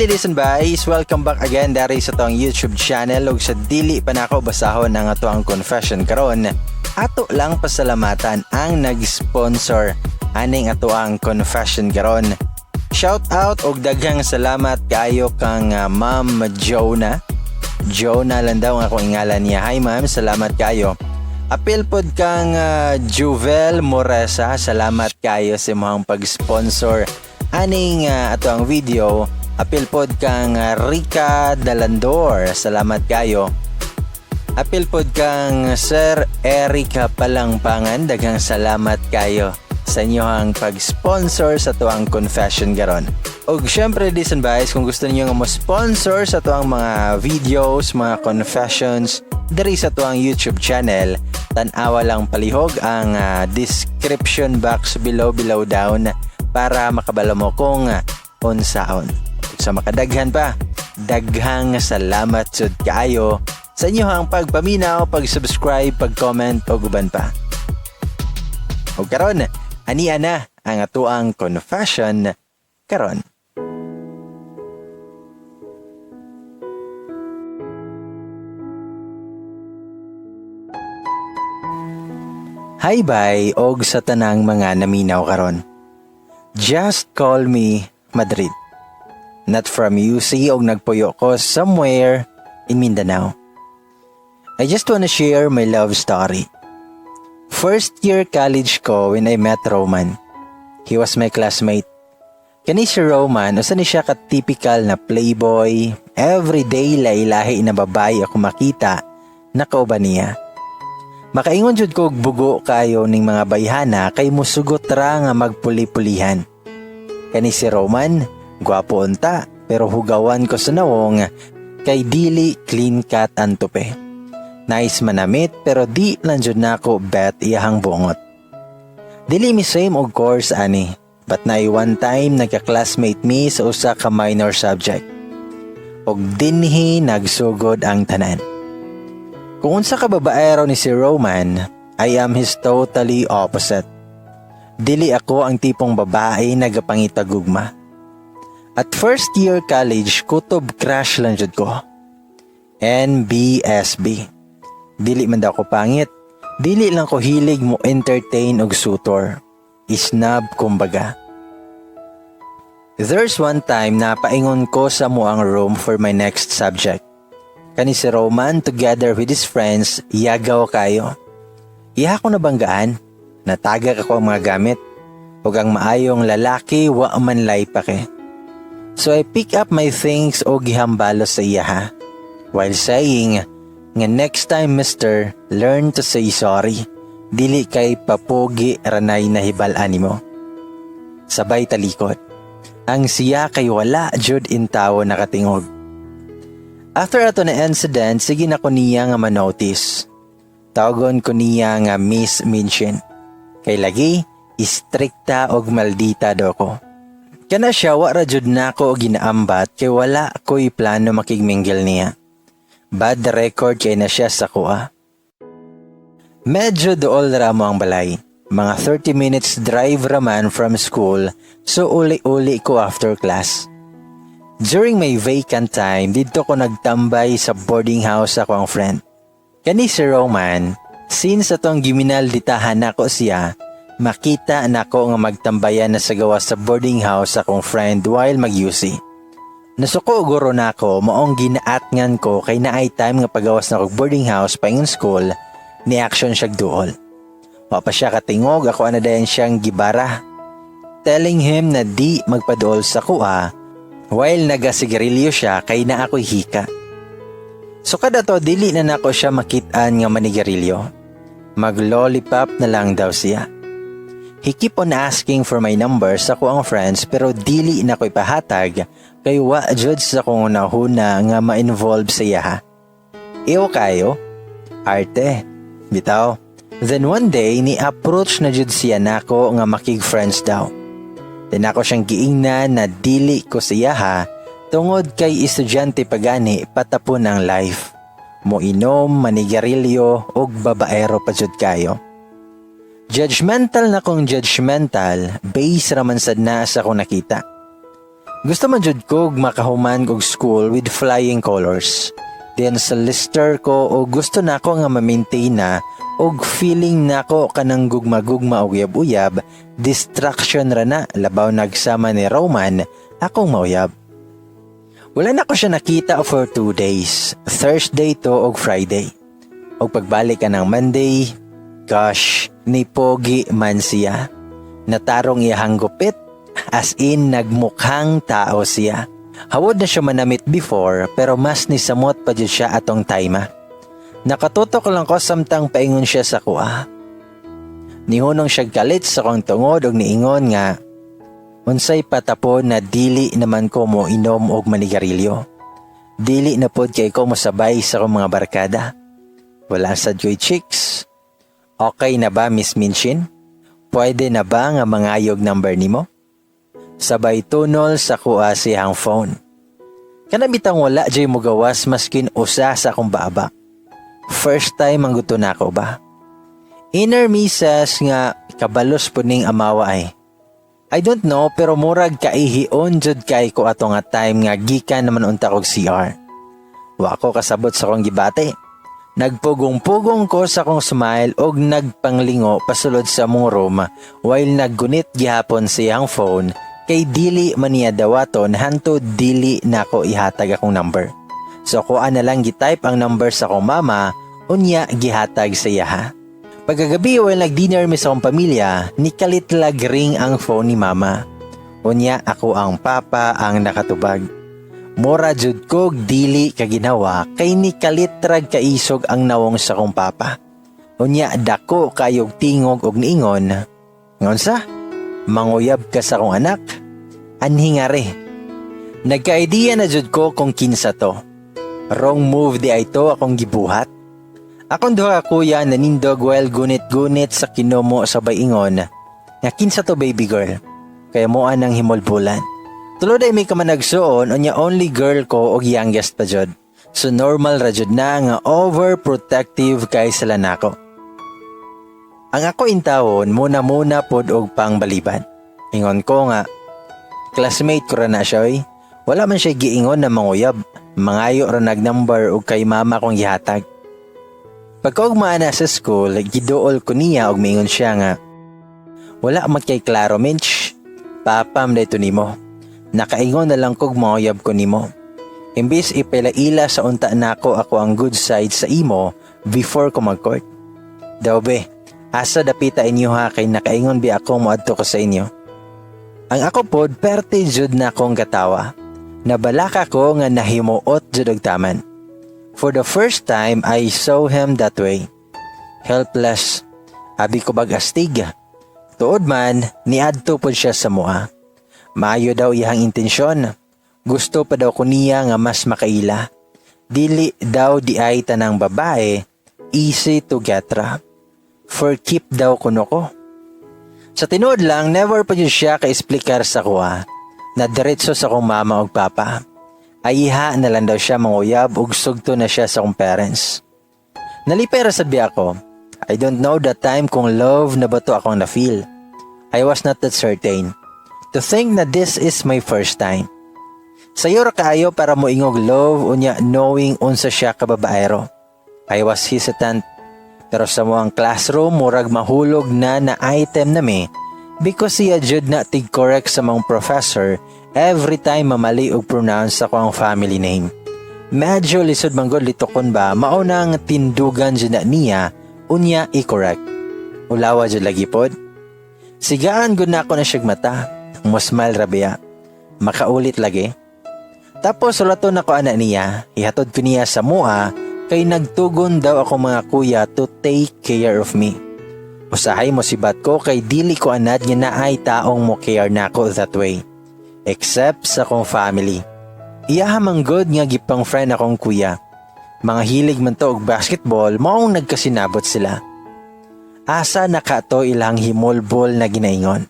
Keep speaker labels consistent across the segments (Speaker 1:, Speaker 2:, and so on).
Speaker 1: listen guys, welcome back again dari sa atong YouTube channel ug sa dili pa nako basahon ang atoang confession karon. Ato lang pasalamatan ang nag-sponsor aning atoang confession karon. Shout out og daghang salamat kaayo kang Ma'am Jonah. Jonah lang daw ang akong ingalan niya. Hi ma'am, salamat kayo. Apil pod kang Juvel Moresa, salamat kayo sa imong pag-sponsor aning ato ang video. Apil pod kang Rica Dalandor, salamat kayo. Apil pod kang Sir Erica Palangpangan, daghang salamat kayo sa inyong pag-sponsor sa tuang confession karon. Og syempre, listen guys, kung gusto niyo nga mo sponsor sa tuang mga videos, mga confessions diri sa tuang YouTube channel, tan-awa lang palihog ang description box below below down para makabalo mo kung unsaon. Sa makadaghan pa, daghang salamat sud kaayo sa inyong pagpaminaw, pag-subscribe, pag-comment ug uban pa. Og karon, ania na ang atuang confession karon. Hi bye og sa tanang mga naminaw karon. Just call me Madrid. Not from UC og nagpuyo ko somewhere in Mindanao. I just wanna share my love story. First year college ko when I met Roman. He was my classmate. Kani si Roman, usa ni siya ka typical na playboy, everyday lahi-lahi na babae ako makita na kauban niya. Makaingon jud ko og bugo kayo ning mga bayhana kay musugot ra nga magpuli-pulihan. Kani si Roman, gwapo unta pero hugawan ko sa nawong kay dili clean cut ang tupe. Nice manamit pero di lang jud nako bet iyahang bungot. Dili mi same og course ani, but naay one time nagka-classmate mi sa usa ka minor subject. Og dinhi nagsugod ang tanan. Kung unsa ka babaero ni si Roman, I am his totally opposite. Dili ako ang tipong babae nagapangitag gugma. At first year college, kutob crush lang jud ko. NBSB. Dili man daw ko pangit. Dili lang ko hilig mo entertain og suitor. Isnab kumbaga. There's one time na paingon ko sa muang room for my next subject. Kani si Roman together with his friends, yagaw kayo. Iha ko nabanggaan, natagak ako ang mga gamit. Ug ang maayong lalaki wa man lay pake. So I pick up my things og gihambalo sa iya ha. While saying, nga next time mister, learn to say sorry. Dili kay papugi ranay nahibal-an nimo. Sabay talikod. Ang siya kay wala jud intawo nakatingog. After ato na incident, sige na ko niya nga manotice. Tawagon ko niya nga Miss Minchin. Kay lagi, istrikta og maldita do ko. Kana siya wa ra jud nako ginaambat kay wala ko'y plano makigmingle niya. Bad record kay na siya sa kuha. Medyo dool ra mo ang balay. Mga 30 minutes drive raman from school, so uli-uli ko after class. During my vacant time, didto ko nagtambay sa boarding house ako ang friend. Kani si Roman, since atong giminal ditahan nako siya, makita nako nga magtambayan na sa gawas sa boarding house akong friend while mag-UC. Nasuko guro nako maong ginaatngan ko kay naay time nga pagawas na kog boarding house paingon school, ni action siya duol. Wa pa siya katingog, ako ana dayon siyang gibara. Telling him na di magpaduol sa kuha, while nagasigarilyo siya kay na ako'y hika. So kada to dili na nako siya makitaan nga manigarilyo. Mag-lollipop na lang daw siya. He keep on asking for my number sa ko ang friends pero dili na ko ipahatag kay wa jud sa kong nahuna nga ma-involve sa iya ha. Iyo kayo? Arte. Bitaw. Then one day ni approach na jud siya nako nga makig-friends daw. Then ako siyang giingnan na dili ko siya ha tungod kay estudyante pagani patapon ang life. Moinom, manigarilyo ug babaero pa jud kayo. Judgmental na kong judgmental, base raman sad na sa akong nakita. Gusto man jud ko makahuman og school with flying colors. Then sa lister ko o gusto nako nga ma-maintain na og feeling nako kanang gugma-gugma og uyab-uyab, distraction ra na labaw nagsama ni Roman akong mauyab. Wala na ko siya nakita for 2 days, Thursday to og Friday. Og pagbalik ka ng Monday, gosh, ni pogi man siya. Natarong iyahang gupit, as in nagmukhang tao siya. Hawod na siya manamit before, pero mas nisamot pa jud siya atong time. Nakatutok lang ko samtang paingon siya sa kuha. Nihunong siya kalit sa kong tungod og niingon nga unsay patapon na dili naman ko mo inom og manigarilyo. Dili na pod kay ko mosabay sa akong mga barkada. Wala sad ko'y chicks. Okay na ba, Miss Minchin? Pwede na ba nga mangayog number nimo? Sabay tunol sa kuha siyang phone. Kana bitang wala jay mugawas maskin usa sa akong baaba. First time ang gusto nako ba? Inner me says nga kabalos po ning amawa ay. I don't know, pero murag kaihion jud kay ko ato nga time nga gikan naman unta kog CR. Wa ko kasabot sa akong gibati. Nagpugong-pugong ko sa akong smile og nagpanglingo pasulod sa among room while naggunit gihapon sa iyang phone kay dili man niya dawaton hantod dili nako ihatag akong number. So kuha na lang gitype ang number sa akong mama, unya gihatag sa iyaha. Pagkagabi, while nag-dinner mi sa akong pamilya, nikalit lag ring ang phone ni mama. Unya ako ang papa ang nakatubag. Mura jud kog dili kaginawa kay nikalit rag kaisog ang nawong sa akong papa. Unya dako kayog tingog og niingon, "Ngonsa? Manguyab ka sa akong anak? Anhi ngari." Nagka-idea na jud ko kung kinsa to. Wrong move di ay to akong gibuhat. Akong duha ka kuya nanindog while gunit-gunit sa kinomo sabay ingon nga, "Kinsa to, baby girl?" Kaya mo ang himulbulan. Tulo day may kamanagsuon, unya only girl ko og youngest pa jud. So normal ra jud na nga overprotective kay sila nako. Ang ako intawon muna-muna pod og pangbaliban. Ingon ko nga, "Classmate ko ra na siya oy. Wala man siya giingon na manguyab. Mangayo ra nag number og kay mama kong gihatag." Pagkaugma na sa school, giduol ko niya og miingon siya nga, "Wala man kay klaro, Minch. Papa man to nimo. Nakaingon na lang kog manguyab ko nimo. Imbis ipaila sa unta nako ako ang good side sa imo before ko mag-court. Daw be, asa dapita inyo ha, kay nakaingon bi ako moadto ko sa inyo?" Ang ako pod perte jud na akong katawa. Nabalaka ko nga nahimuot jud og taman. For the first time, I saw him that way. Helpless. Abi ko bag astig. Tuod man, niadto pod siya sa mua. Maayo daw iyang intensyon. Gusto pa daw ko niya nga mas makaila. Dili daw di ay tanang babae, easy to get ra. For keep daw kuno ko. Sa tinuod lang, never pa jud siya ka-explikar sa kuha. Na diretso sa akong mama ug papa. Ayiha na lang daw siya manguyab ug sugto na siya sa akong parents. Nalipay ra sad biya ako. I don't know that time kung love na ba to akong na-feel. I was not that certain. To think na this is my first time. Sayo ra kaayo para mo ingog love unya knowing unsa siya ka babaero. I was hesitant. Pero sa moang classroom, murag mahulog na na item nami because siya jud na tig-correct sa mga professor every time mamali og pronounce sa akong family name. Medyo lisod man gud litokon ba, mao nang tindugan jud na niya unya i-correct. Ulawa jud lagi pod. Sigaan gud na ako na siyag mata. Mo-smile ra biya. Makaulit lagi. Tapos sulaton ako ana niya, ihatod ko niya sa mua kay nagtugon daw ako mga kuya to take care of me. Usahay mo sibat ko kay dili ko anad nga naay taong mo care nako that way. Except sa akong family. Iyaha man gud nga gipang friend akong kuya. Mga hilig man to og basketball, maong nagkasinabot sila. Asa na ka to ilang himulbol na ginaingon.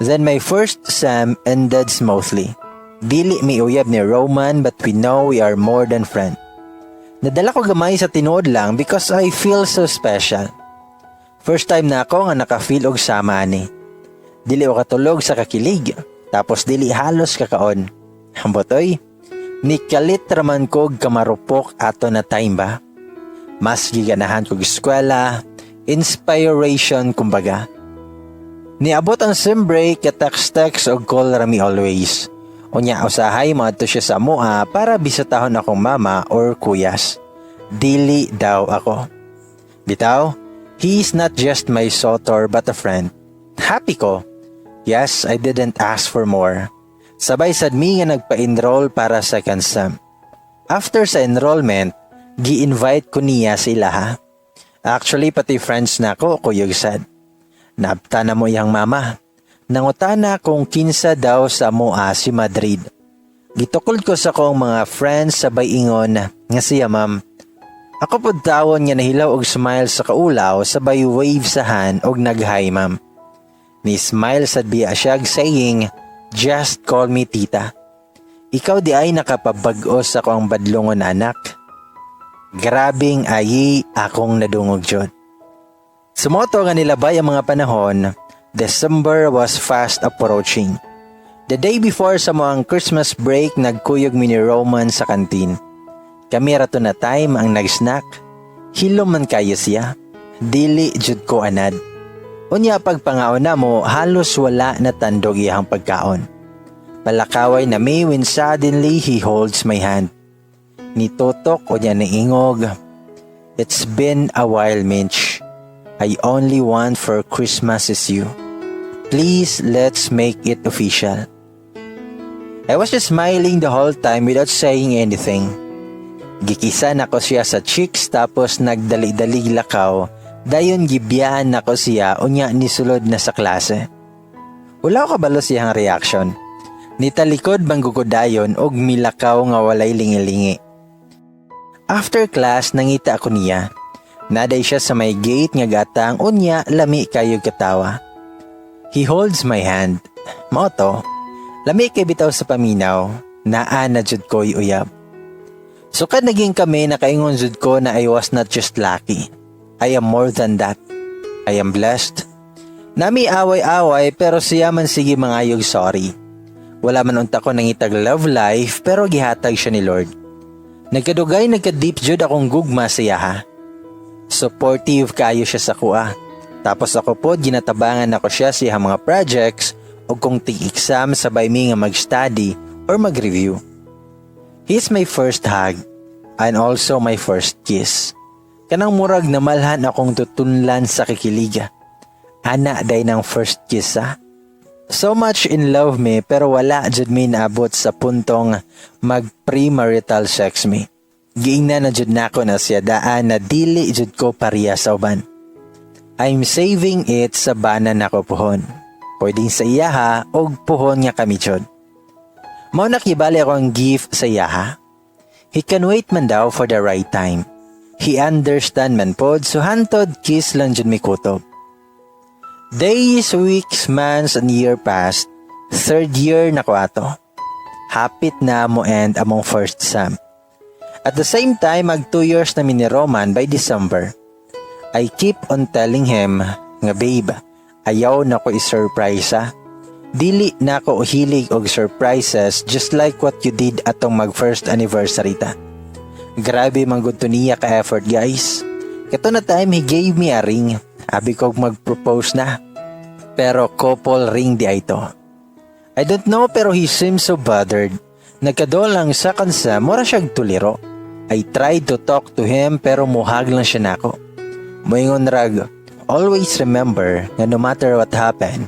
Speaker 1: Then my first sem ended smoothly. Dili mi uyab ni Roman, but we know we are more than friend. Nadala ko gamay sa tinuod lang because I feel so special. First time na ako nga naka-feel og sama ani. Dili ko katulog sa kakilig. Tapos dili halos kakaon. Ambot oy, nikalit raman ko kamarupok ato na time ba? Mas giganahan kog eskwela, inspiration kumbaga. Niabot ang sem break, ka-text-text og call rami always. Unya usahay moadto siya sa amoa para bisitahon akong mama or kuyas. Dili daw ako. Bitaw, he is not just my suitor but a friend. Happy ko. Yes, I didn't ask for more. Sabay sad mi nga nagpa-enroll para second sem. After sa enrollment, gi-invite ko niya sila ha. Actually, pati friends nako kuyog sad. Naabta na mo iyang mama. Nangutana kung kinsa daw sa amoa si Madrid. Gitukod ko sa kong mga friends, sabay ingon nga siya, ma'am. Ako pud tawon nga nahilaw og smile sa kaulaw, sabay wave sa hand og nag-hi, ma'am. Ni smile sad biya siya saying, "Just call me tita." Ikaw di ay nakapabag-o sa akong badlongon, anak. Grabing ayi akong nadungog jud. Sa mao to nga nilabay ang mga panahon, December was fast approaching. The day before sa mga Christmas break, nagkuyog mi ni Roman sa kantin. Kami rato na time ang nag-snack. Hilom man kayo siya. Dili jud ko anad. Unya pagpangaon na mo, halos wala na tandog iyang pagkaon. Palakaway na mi when suddenly he holds my hand. Nitutok o niya niingog, "It's been a while, Minch. I only want for Christmas is you. Please, let's make it official." I was just smiling the whole time without saying anything. Gikisa nako siya sa cheeks tapos nagdali-dalig lakaw, dayon gibiyaan nako siya, unya nisulod na sa klase. Wala ko kabalo siyang reaction. Nitalikod bang dayon og milakaw nga walay lingi-lingi. After class, nangita ako niya. Naday siya sa may gate nga gatang, unya lami kayo katawa. He holds my hand. Mao to. Lami kay bitaw sa paminaw, naa na jud ko'y uyab. Sukad naging kami, nakaingon jud ko na I was not just lucky. I am more than that. I am blessed. Nami away-away pero siya man sige mangayog sorry. Wala man unta ko nangitag love life pero gihatag siya ni Lord. Nagkadugay, nagka-deep jud akong gugma sa iya ha. Supportive kayo siya sa kuha. Tapos ako po, ginatabangan ako siya sa iyang mga projects o kung tig-exam, sabay mi nga mag-study or mag-review. He's my first hug and also my first kiss. Kanang murag namalhan akong tutunlan sa kikiliga. Ana day ng first kiss ha. So much in love me pero wala jud mi naabot sa puntong mag premarital sex mi. Giingnan na jud nako na siya daan na dili jud ko pareha sa uban. I'm saving it sa bana nako puhon. Pwedeng sa iyaha og puhon nga kami jud. Mao na kibali ako ang gift sa iyaha. He can wait man daw for the right time. He understand man pod, so hantod kiss lang jud mi kutob. Days, weeks, months, and year passed. Third year na ko ato. Hapit na mo end among first sem. At the same time, mag 2 years na mi ni Roman by December. I keep on telling him nga, "Babe, ayaw na ko i-surprise ha. Dili na ko hilig og surprises just like what you did atong mag first anniversary ta." Grabe man gud to niya ka effort, guys. Kato na time, he gave me a ring. Abi ko mag-propose na. Pero couple ring di ay to. I don't know pero he seems so bothered. Nagkadool ang second sem, mura siyang tuliro. I tried to talk to him pero muhag lang siya nako. Moingon rag, "Always remember nga no matter what happen,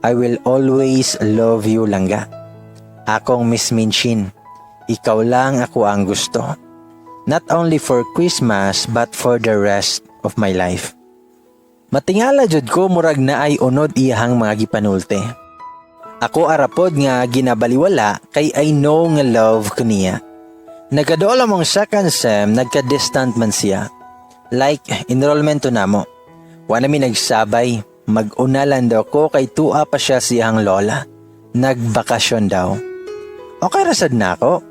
Speaker 1: I will always love you, langga. Akong Miss Minchin, ikaw lang ako ang gusto. Not only for Christmas but for the rest of my life." Matingala jud ko, murag na ay unod iyahang mga gipanulti. Ako arapod nga ginabaliwala kay I know nga love ko niya. Nagkadool among second sem, nagka-distant man siya. Like, enrollment to namo. Wa na mi nagsabay, mag-una lang daw ko kay tuwa pa siya siyang lola. Nagbakasyon daw. Okay ra sad nako.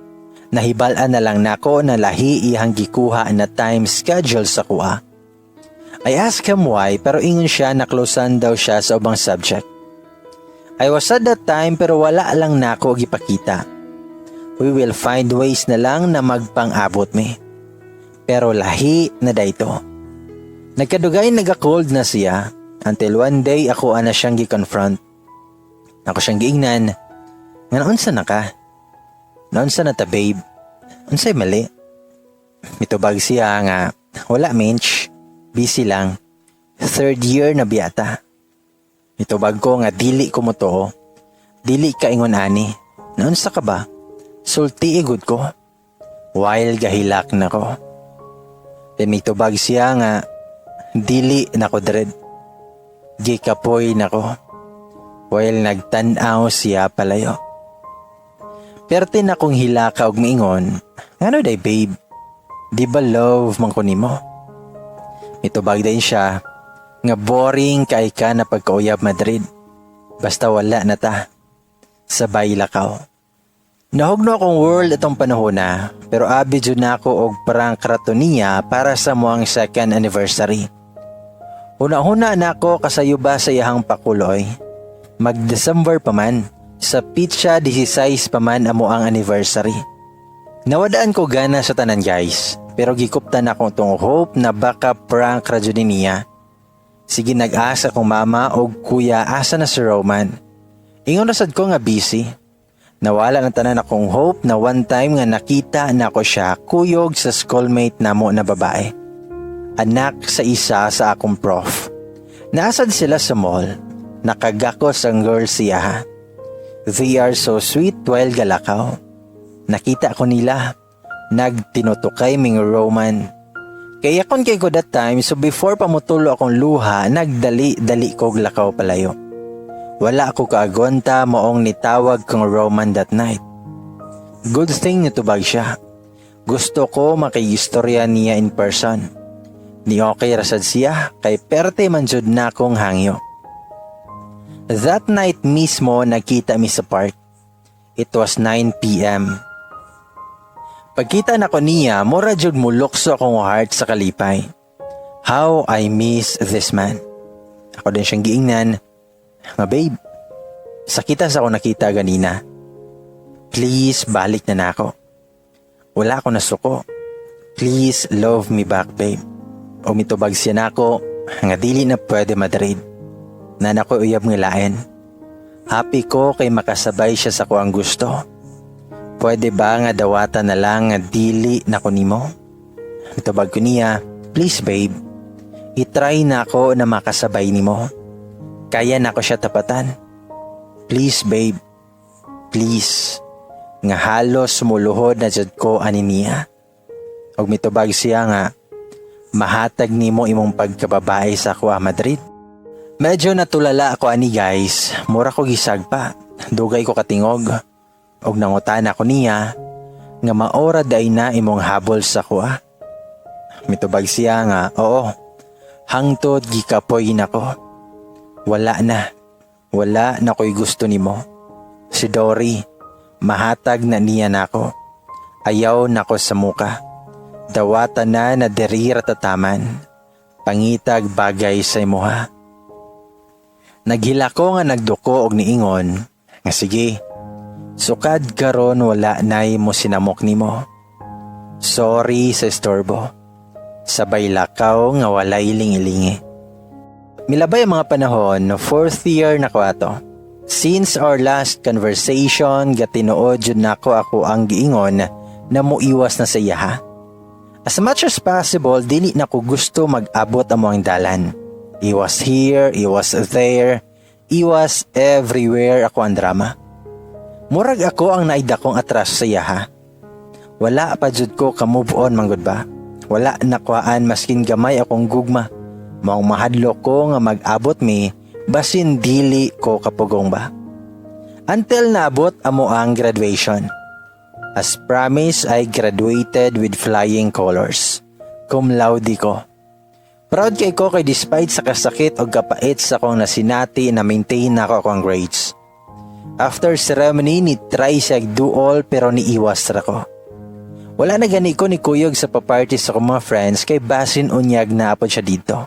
Speaker 1: Nahibal-an na lang nako na lahi iyang gikuha na time schedule sa kuha. I asked him why pero ingon siya na closean daw siya sa ubang subject. I was sad that time pero wala lang nako gipakita. We will find ways na lang na magpang-abot mi. Pero lahi na dayto. Nagkadugay naga-cold na siya until one day ako ana siyang gi-confront. Ako siyang giingnan nga, "Naunsa na ka? Naunsa na ta, babe? Unsay mali?" Mitubag siya nga, "Wala, Minch, busy lang. Third year na biya ta." Mitubag ko nga, "Dili ko motuo. Dili ka ingon ani. Naunsa ka ba? Sulti gud ko," while gahilak na ko. Then mitubag siya nga, "Dili na ko dread." Gikapoy na ko. While nagtan-aw siya palayo. Perte na kong hilaka og miingon, "Ngano day, babe? Di ba love man ko nimo?" Mitubag din siya nga, "Boring kay ka na pagkauyab, Madrid. Basta wala na ta. Sabay lakaw." Nahugno akong world atong panahon na, pero abi jud na ako og prank rato niya para sa amoang second anniversary. Huna-huna na ako kasayo ba sa iyahang pakuloy. Mag-December pa man, sa petsa 16 pa man amo ang anniversary. Nawadaan ko gana sa tanan, guys, pero gikuptan ako tong hope na baka prank ra jud ni niya. Sige nag-asa kong mama og kuya asa na si Roman. Ingon ra sad ko nga busy. Nawala ng tanan akong hope na one time nga nakita na ko siya kuyog sa schoolmate namo na babae. Anak sa isa sa akong prof. Naasad sila sa mall. Nakagakos ang girl siya ha. They are so sweet while galakaw. Nakita ko nila. Nagtinutukay ming Roman. Kaya kon kay ko that time, so before pa mutulo akong luha, nagdali-dali kog lakaw palayo. Wala ako kaagonta maong nitawag kang Roman that night. Good thing nitubag siya. Gusto ko makiistorya niya in person. Ni okay rasad siya kay perte man jud na akong hangyo. That night mismo, nagkita mi sa park. It was 9 p.m. Pagkita nako niya, mura jud mulukso akong heart sa kalipay. How I miss this man. Ako din siyang giingnan nga, "Babe, sakita sa ako nakita ganina. Please, balik na nako. Wala ako nasuko. Please love me back, babe." O mitubag siya nako nga, "Dili na pwede, Madrid. Naa na ko uyab nga lain." Happy ko kay makasabay siya sa kuang gusto. "Pwede ba nga dawata na lang nga dili na ko nimo?" Mitubag ko niya, "Please, babe, i-try na ako na makasabay nimo. Kaya na ko siya tapatan. Please, babe, please." Nga halos muluhod na jud ko ani niya. Og mitubag siya nga, "Mahatag nimo imong pagkababae sa ako, Madrid." Medyo natulala ako ani, guys. Mura ko gisagpa. Dugay ko katingog. Og nangutana ko niya nga, "Maora day na imong habol sa kuha?" Mitubag siya nga, "Oo." Hangtod gikapoy nako. Wala na. Wala na ko'y gusto nimo. Si Dory, mahatag na niya nako. Ayaw nako sa muka. Dawata na na diri ratataman. Pangitag bagay sa imuha. Naghila ko nga nagduko og niingon nga, "Sige. Sukad karon wala nay mo sinamok nimo. Sorry sa istorbo." Sabay lakaw nga walay lingilingi. Milabay ang mga panahon, fourth year na ko ato. Since our last conversation, gatinuod jud nako ako ang giingon na muiwas na sa iya. As much as possible, dili na ko gusto mag-abot amo ang dalan. Iwas here, iwas there, iwas everywhere ako ang drama. Murag ako ang naidakong atras sa iya ha. Wala pa jud ko ka-move on manggod ba. Wala nakuhaan maskin gamay akong gugma. Maong mahadlok ko nga mag-abot mi basin dili ko kapugong ba. Until naabot amo ang graduation. As promised, I graduated with flying colors. Cum laude ko. Proud kay ko kay despite sa kasakit o kapait sa akong nasinati na maintain na ako akong grades. After ceremony, ni try siya duol pero niiwas ra ko. Wala na gani ko ni kuyog sa paparty sa akong mga friends kay basin unyag na apod siya dito.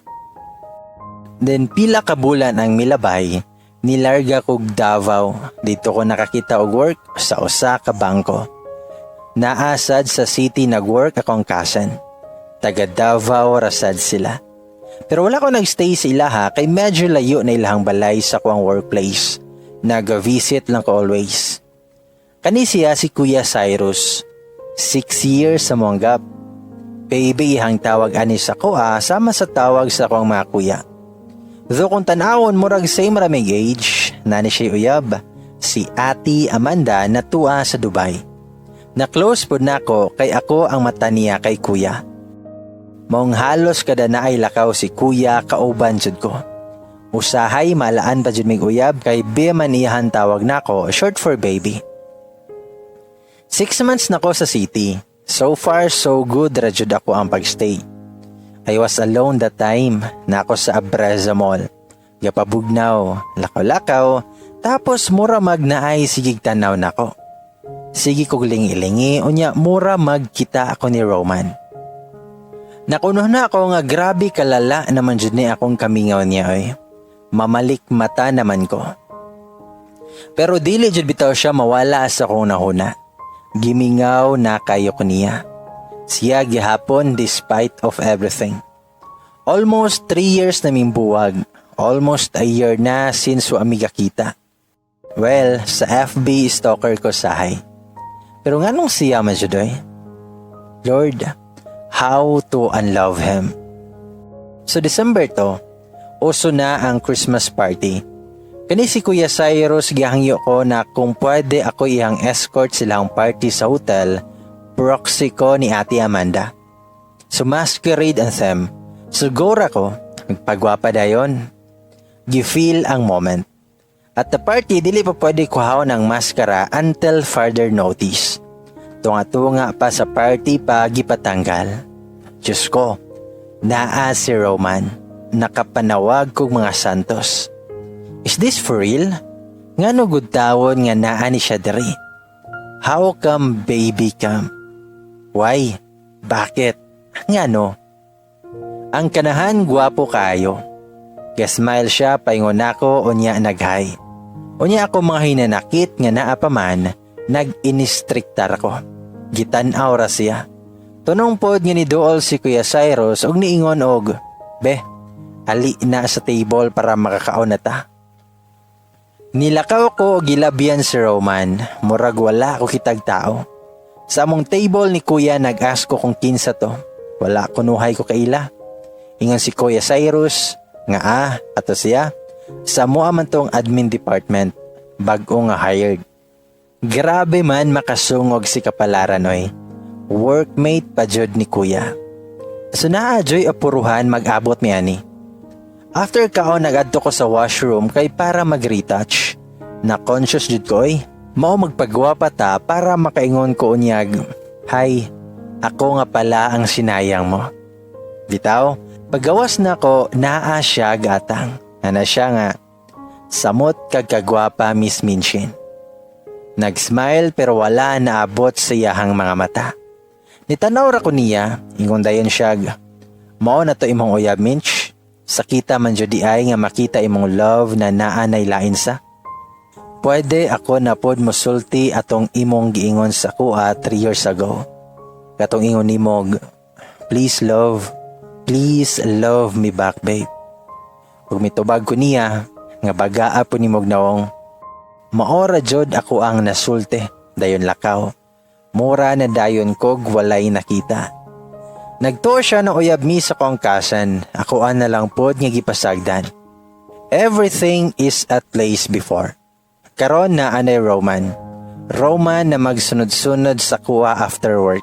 Speaker 1: Then pila ka bulan ang milabay, Nilarga kog Davao. Didto ko nakakita og work sa usa ka bangko. Naa sad sa city nag-work akong cousin. Taga Davao rasad sila. Pero wala ko nagstay sa ilaha kay medyo layo na ilahang balay sa kuang workplace. Naga-visit lang ko always. Kani siya si Kuya Cyrus. 6 years sa among gap. Baby ihang tawag ani sa kuha sama sa tawag sa kuang mga kuya. Though kung tanawon, murag same ra mig age, naa ni siya uyab, si Ate Amanda na tua sa Dubai. Na close pod nako kay ako ang mata niya kay kuya. Maong halos kada naay lakaw si kuya, kauban jud ko. Usahay malaan pa jud mig uyab kay be man iyahan tawag nako, short for baby. 6 months na ko sa city. So far, so good ra jud ako ang pagstay. I was alone that time na ako sa Abreza Mall. Gapabugnaw, lakaw-lakaw, tapos mura mag naay sigig tanaw nako. Sige kog lingi-lingi, unya mura magkita ako ni Roman. Nakuno na ako nga grabe kalala naman jud ni akong kamingaw niya oy. Mamalik mata naman ko. Pero dili jud bitaw siya mawala sa akong nahuna. Gimingaw na kayo ko niya. Siya gihapon despite of everything. Almost 3 years na ming buwag. Almost a year na since wa mi kita. Well, sa FB stalker ko sahay. Pero nganong siya man jud oy? Lord, how to unlove him? So December to, uso na ang Christmas party. Kani si Kuya Cyrus, gihangyo ko na kung pwede ako iyang escort silang party sa hotel, proxy ko ni Ate Amanda. So masquerade ang theme. So go ra ko, nagpagwapa dayon. Gi-feel ang moment. At the party, dili pa pwede kuhaon ang maskara until further notice. Tunga-tunga pa sa party pa gipatanggal. Diyos ko, naa si Roman. Nakapanawag kog mga santos. Is this for real? Ngano gud tawon nga naa ni siya diri? How come, baby come? Why? Bakit? Ngano? Ang kanahan, gwapo kayo. Gasmile siya paingon nako, unya naghay. Unya ako mga hinanakit nga naa pa man, nag-inistriktar ko. Gitan-aw ra siya. Tunong pod nga niduol si Kuya Cyrus og niingon og, "Be, ali na sa table para makakaon na ta." Nilakaw ko og gilabyan si Roman, murag wala ko kitag tao. Sa among table ni Kuya, nag-ask ko kung kinsa to. Wala kunuhay ko kaila. Ingon si Kuya Cyrus, nga ah, ato siya. Sa mua man tong admin department, bag-o nga hired. Grabe man makasungog si kapalaran oy. Workmate pa jud ni Kuya. So naa joy apuruhan mag-abot mi ani. After kaon, nagadto ko sa washroom kay para mag-retouch. Na conscious jud ko oy. Mao magpagwapa ta para makaingon ko unyag, "Hi, ako nga pala ang sinayang mo." Bitaw, pagawas na ko, naa siya gatang. Ana siya nga, "Samot kag kagwapa, Miss Minchin." Nag-smile pero wala naabot sa iyahang mga mata. Nitanaw ra ko niya, ingon dayon siya, "Mao na to imong uyab, Minch. Sakita man jud ay nga makita imong love na naa nay lain sa. Pwede ako na pod mosulti atong imong giingon sa kuha 3 years ago. Katong ingon nimog, 'Please love, please love me back, babe.' Ug mitubag ko niya nga bagaa po nimog nawong. Maora jud ako ang nasulti, dayon lakaw. Mura na dayon kog walay nakita." Nagtuo siya na uyab mi sa kong cousin, ako na lang pod nga gipasagdan. Everything is at place before. Karon na anay Roman. Roman na magsunod-sunod sa kuha after work.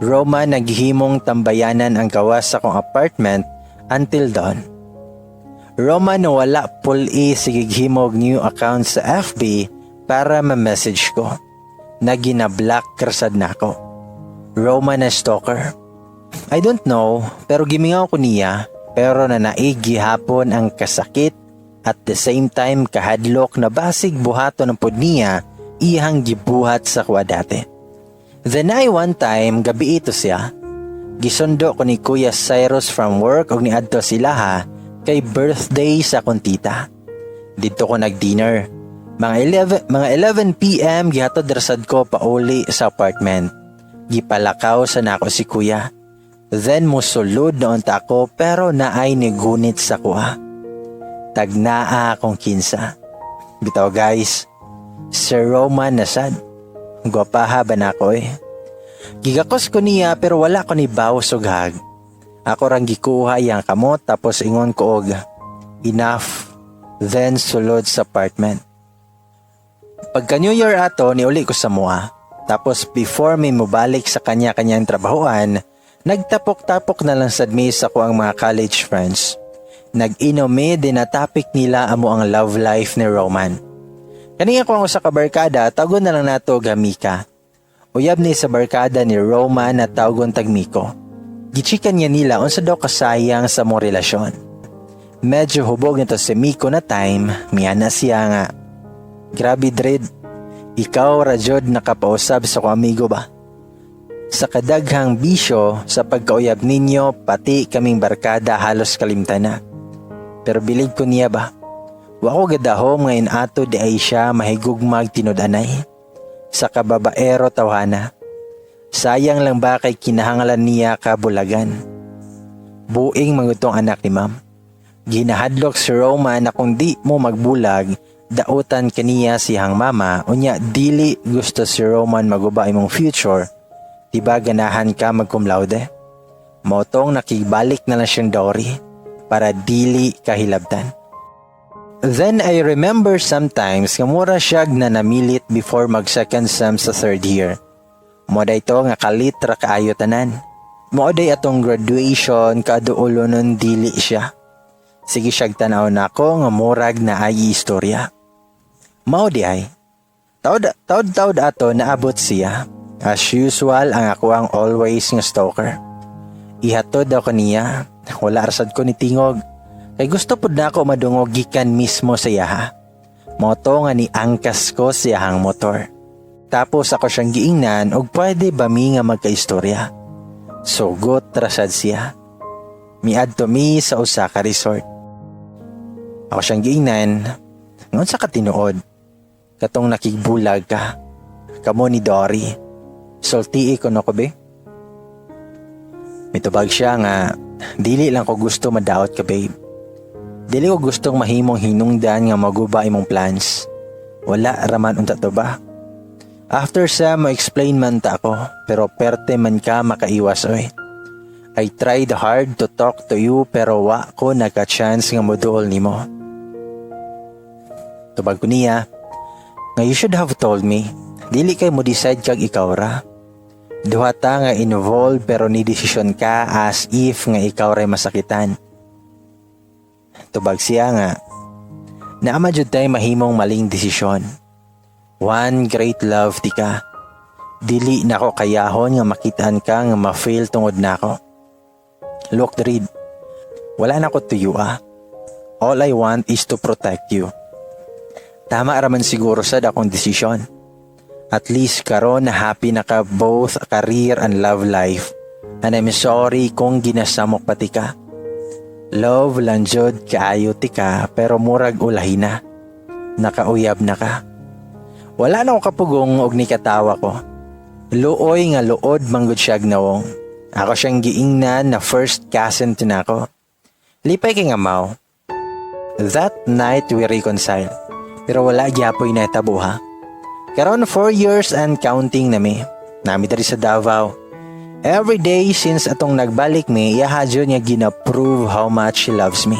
Speaker 1: Roman naghimong tambayanan ang gawas sa kong apartment until dawn. Roman na wala puli sige himog new account sa FB para ma-message ko. Na ginablock krasad na ako. Roman na stalker. I don't know, pero gimingaw ko niya, pero nanaig gihapon ang kasakit at the same time kahadlok na basig buhaton ang pod niya iyang gibuhat sa kuha dati. Then I one time, gabi ito siya. Gisundo ko ni Kuya Cyrus from work og niadto sila ha kay birthday sa akong tita. Didto ko nag-dinner. Mga 11 p.m. gihatod ra sad ko pauli sa apartment. Gipalakaw sa nako si kuya. Then musulod noon ta ako pero naay nigunit sa kuha. Tagnaa akong kinsa. Bitaw, guys, si Roman na sad. Gwapaha ba na ako eh. Gigakos ko niya pero wala ko ni bawas og hug. Ako rang gikuha iyang kamot tapos ingon ko og "Enough." Then sulod sa apartment. Pagka New Year ato, niuli ko sa mua. Tapos before mi mobalik sa kanya-kanyang trabahoan, nagtapok-tapok na lang sad mi sa akoang mga college friends. Nag-inom mi, dinatapik nila amo ang love life ni Roman. Kani ako ang usa ka barkada, tawgon na lang nato Gamika. Uyab ni sa barkada ni Roman na tawgon tag Miko. Gichikan niya nila unsa daw kasayang sa mong relasyon. Medyo hubog nito si Miko na time, miyana siya nga, "Grabe, Dred, ikaw ra jud nakapausab sa ko amigo ba? Sa kadaghang bisyo sa pagkauyab ninyo, pati kaming barkada halos kalimtan na. Pero bilib ko niya ba? Wa ko gadahom nga inato di ay siya mahigugmag tinud-anay. Sa kababaero tawhana. Sayang lang ba kay kinahanglan niya kabulagan. Buing mangutong anak ni ma'am. Ginahadlok si Roman na kung di mo magbulag, dautan kaniya siyang mama, unya dili gusto si Roman maguba imong future, diba ganahan ka mag cum laude? Motong nakigbalik na lang siyang dowry para dili kahilabtan." Then I remember sometimes nga mura siya na namilit before mag second sem sa third year. Mo ito nga kalit ra kaayo tanan. Mao day atong graduation kaduulo nun dili siya. Sige siyag tanaw nako nga murag na ay istorya. Mao di ay. Taod taod taod ato naabot siya. As usual, ang ako ang always nga stalker. Ihatod ako niya. Wala rasad ko ni tingog. Kay gusto pud nako madungog gikan mismo sa iyaha. Moto nga ni angkas ko sa iyahang motor. Tapos ako siyang giingnan og pwede ba mi nga magkaistorya. Sugot rasad siya. Miadto mi sa usa ka resort. Ako siyang giingnan, "Ngon sa katinuod, katong nakigbulag ka, kamo ni Dory. Sultii ko no ko be." Mitubag siya nga, "Dili lang ko gusto madaot ka, babe. Dili ko gustong mahimong hinungdan nga maguba imong plans. Wala raman unta to ba? After sa mo explain man ta ako, pero perte man ka makaiwas oy. I tried hard to talk to you pero wa ko nagka-chance nga moduol nimo." Tubag ko niya, nga "You should have told me. Dili kay mo decide kag ikaw ra. Duha ta nga involved pero ni desisyon ka as if nga ikaw ray masakitan." Tubag siya nga, "Naa jud tay mahimong maling desisyon. One great love ti ka. Dili nako kayahon nga makitaan ka nga ma-fail tungod nako. Look, Dred, wala na ko tuyo ah. All I want is to protect you. Tama raman siguro sa akong desisyon. At least karon na happy na ka both career and love life. And I'm sorry kung ginasamok pati ka. Love lang jud kaayo ti ka pero murag ulahi na. Nakauyab na ka." Wala na ko kapugong og nikatawa ko. Luoy nga luod manggod siya nawong. Ako siyang giingnan na first cousin to nako. Lipay kay nga mao. That night we reconcile. Pero wala gyapoy na tabo ha. Karon 4 years and counting na mi. Nami diri sa Davao. Every day since atong nagbalik mi, iyaha jud nga gina-prove how much she loves me.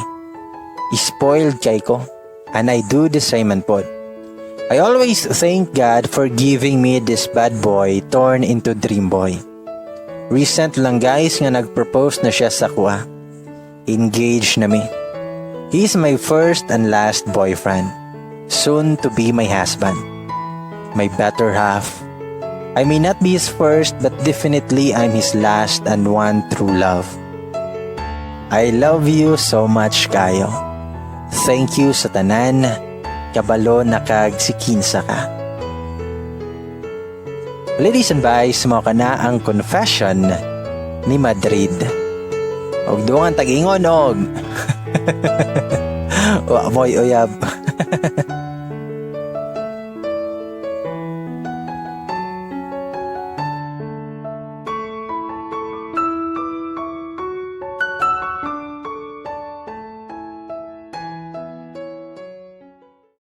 Speaker 1: Spoiled kay ko. And I do the same man pod. I always thank God for giving me this bad boy torn into dream boy. Recent lang, guys, nga nag-propose na siya sa kuha. Engaged na mi. He's my first and last boyfriend. Soon to be my husband. My better half. I may not be his first, but definitely I'm his last and one true love. I love you so much, kayo. Thank you sa tanan. Kabalo na kag sikinsa ka. Ladies and boys, mao kana ang confession ni Madrid. Og dungan tag-ingon og wa mo'y uyab.